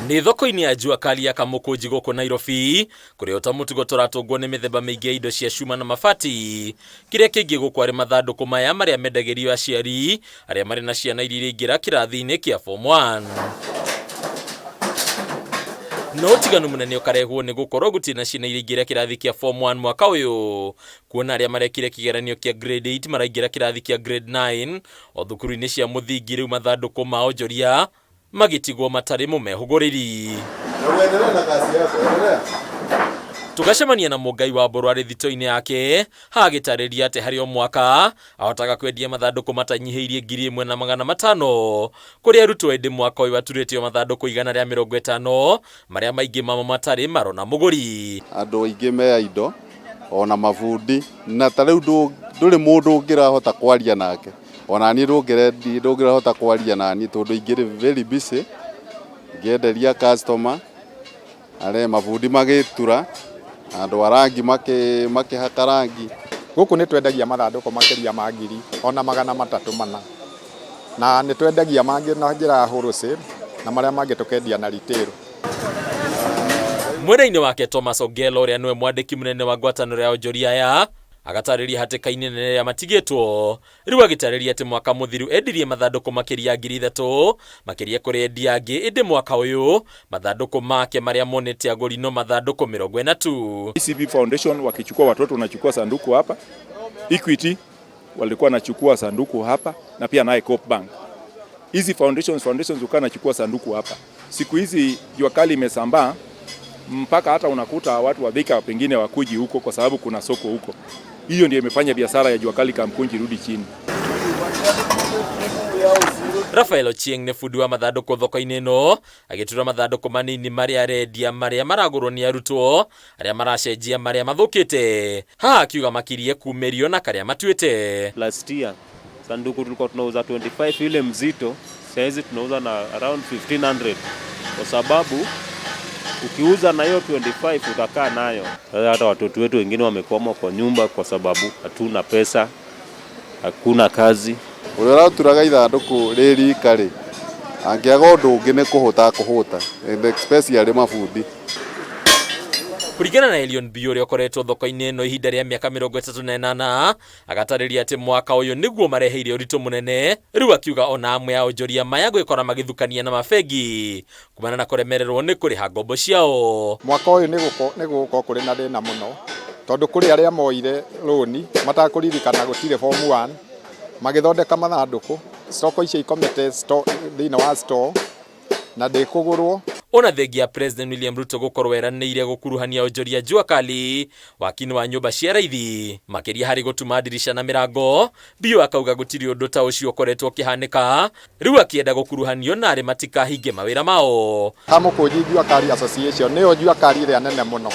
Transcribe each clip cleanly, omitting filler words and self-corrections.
Nĩ thoko-inĩ ya Jua Kali ya Kamũkũnji gũkũ Nairobi, kũrĩa ota mũtugo tũratũngwo nĩ mĩthemba mĩingĩ ya indo cia cuma na mabati. Kĩrĩa kĩingĩ gũkũ arĩ mathandũkũ maya marĩa mendagĩrio aciari arĩa marĩ na ciana iria iraingĩra kĩrathi-inĩ kĩa form 1. No ũtiganu mũnene ũkarehwo nĩ gũkorwo gũtirĩ na ciana iraingĩra kĩrathi kĩa form 1 mwaka ũyũ, kuona arĩa marekire kĩgeranio kĩa grade 8 maraingĩra kĩrathi kĩa grade 9 o thukuru-inĩ cia mũthingi. Rĩu mathandũkũ ma onjoria magĩtigwo matarĩ mũmehũgũrĩri. Na uendelee na kazi yako, endelea. Tũgacemania na Mũngai wa Mbũrũ arĩ thito-inĩ yake, haha agĩtarĩria atĩ harĩ o mwaka ahotaga kwendia mathandũkũ matanyihĩirie 1500 kũrĩ arutwo, ĩndĩ mwaka ũyũ aturĩte o mathandũkũ 150, marĩa maingĩ mamo matarĩ marona mũgũri. Andũ aingĩ me indo ona mabundi, na ta rĩu ndũrĩ mũndũ ũngĩrahota kwaria nake, ona niĩ ndũngĩrahota kwaria naniĩ tondũ ingĩrĩ very busy ngĩenderia customer, arĩa mabundi magĩtura, andũ a rangi makĩhaka rangi. Gũkũ nĩ twendagia mathandũkũ makĩria ma 1300 mana, na nĩ twendagia mangĩ na njĩra ya wholesale na marĩa mangĩ tũkendia na retail. Mwena-inĩ wake, Thomas Ogelo, ũrĩa nĩwe mwandĩki mũnene wa ngwatanĩro ya onjoria aya, agatarĩria hatĩka-inĩ nene ĩrĩa matigĩtwo. Rĩu agĩtarĩria atĩ mwaka mũthiru endirie mathandũkũ makĩria 3000 makĩria kũrĩ endia angĩ, ĩndĩ mwaka ũyũ mathandũkũ make marĩa monete agũri no mathandũkũ 40 tu. ECB Foundation wakichukua watoto wanachukua sanduku hapa, Equity walikuwa wanachukua sanduku hapa na pia naye Coop Bank. Hizi foundations ukaa nachukua sanduku hapa. Siku hizi jua kali imesambaa mpaka hata unakuta watu wa Thika pengine wakuji huko kwa sababu kuna soko huko. Hiyo ndio imefanya biashara ya jua kali Kamkunji rudi chini. Rafael Ochieng nĩ bundi wa mathandũkũ thoko-inĩ ĩno, agĩtura mathandũkũ manini marĩa arendia, marĩa maragũrwo nĩ arutwo arĩa maracenjia marĩa mathũkĩte. Haha akiuga makirie kumĩrio na karĩa matuĩte. Last year sanduku tulikuwa tunauza 25 ile mzito, saizi tunauza na around 1500 kwa sababu ukiuza na hiyo 25 utakaa nayo. Sasa hata watoto wetu wengine wamekwama kwa nyumba kwa sababu hatuna pesa, hakuna kazi. Ũrĩa ũraturaga ithandũkũ rĩ rika rĩ, angĩaga ũndũ ũngĩ nĩ kũhũta akũhũta, and especially mabundi. Kũringana na Elion B, ũrĩa ũkoretwo thoko-inĩ ĩno ihinda rĩa mĩaka 38, agatarĩria atĩ mwaka ũyũ nĩguo mareheire ũritũ mũnene. Rĩu akiuga ona amwe a onjoria maya gwĩkora magĩthukania na mabengi kumana na kũremererwo nĩ kũrĩha ngombo ciao. Mwaka ũyũ nĩ gũgũkorwo kũrĩ na thĩna mũno, tondũ kũrĩ arĩa moire rũni matakũririkana gũtirĩ form 1, magĩthondeka mathandũkũ, stock icio ikomete thĩinĩ wa store na ndĩkũgũrwo. Ona thengia ya President William Ruto gũkorwo eranĩire gũkuruhania onjoria jua kali waki-inĩ wa nyũmba cia raithi, makĩria harĩ gũtuma ndirica na mĩrango, Bio akauga gũtirĩ ũndũ ta ũcio ũkoretwo ũkĩhanĩka. Rĩu akĩenda gũkuruhanio na arĩ matikahinge mawĩra mao. Kamũkũnji Jua Kali Association nĩyo jua kali ĩrĩa nene mũno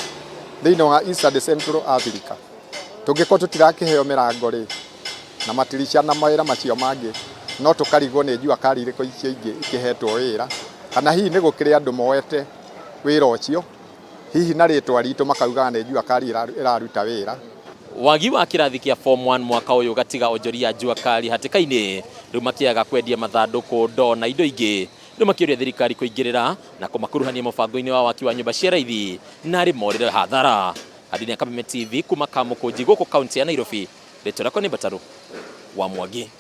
thĩinĩ wa East and Central Africa. Tũngĩkorwo tũtirakĩheo mĩrango rĩ na matirica na mawĩra macio mangĩ, no tũkarigwo nĩ jua kali irĩkũ icio ingĩ ikĩhetwo wĩra, kana hihi nĩ gũkĩrĩ andũ moete wĩra ũcio hihi na rĩtwa ritũ makaugaga nĩ jua kali ĩraruta wĩra. Wagi wa kĩrathi kĩa form 1 mwaka ũyũ gatiga onjoria jua kali hatĩka-inĩ, rĩu makĩaga kwendia mathandũkũ, ndoo na indo ingĩ. Rĩu makĩũria thirikari kũingĩrĩra na kũmakuruhania mũbango-inĩ wa waki wa nyũmba cia raithi na arĩ morĩre hathara. Handini ya Kameme TV kuma Kamũkũnji gũkũ kaunti ya Nairobi, rĩtwa rĩakwa nĩ Mbataru wa Mwangi.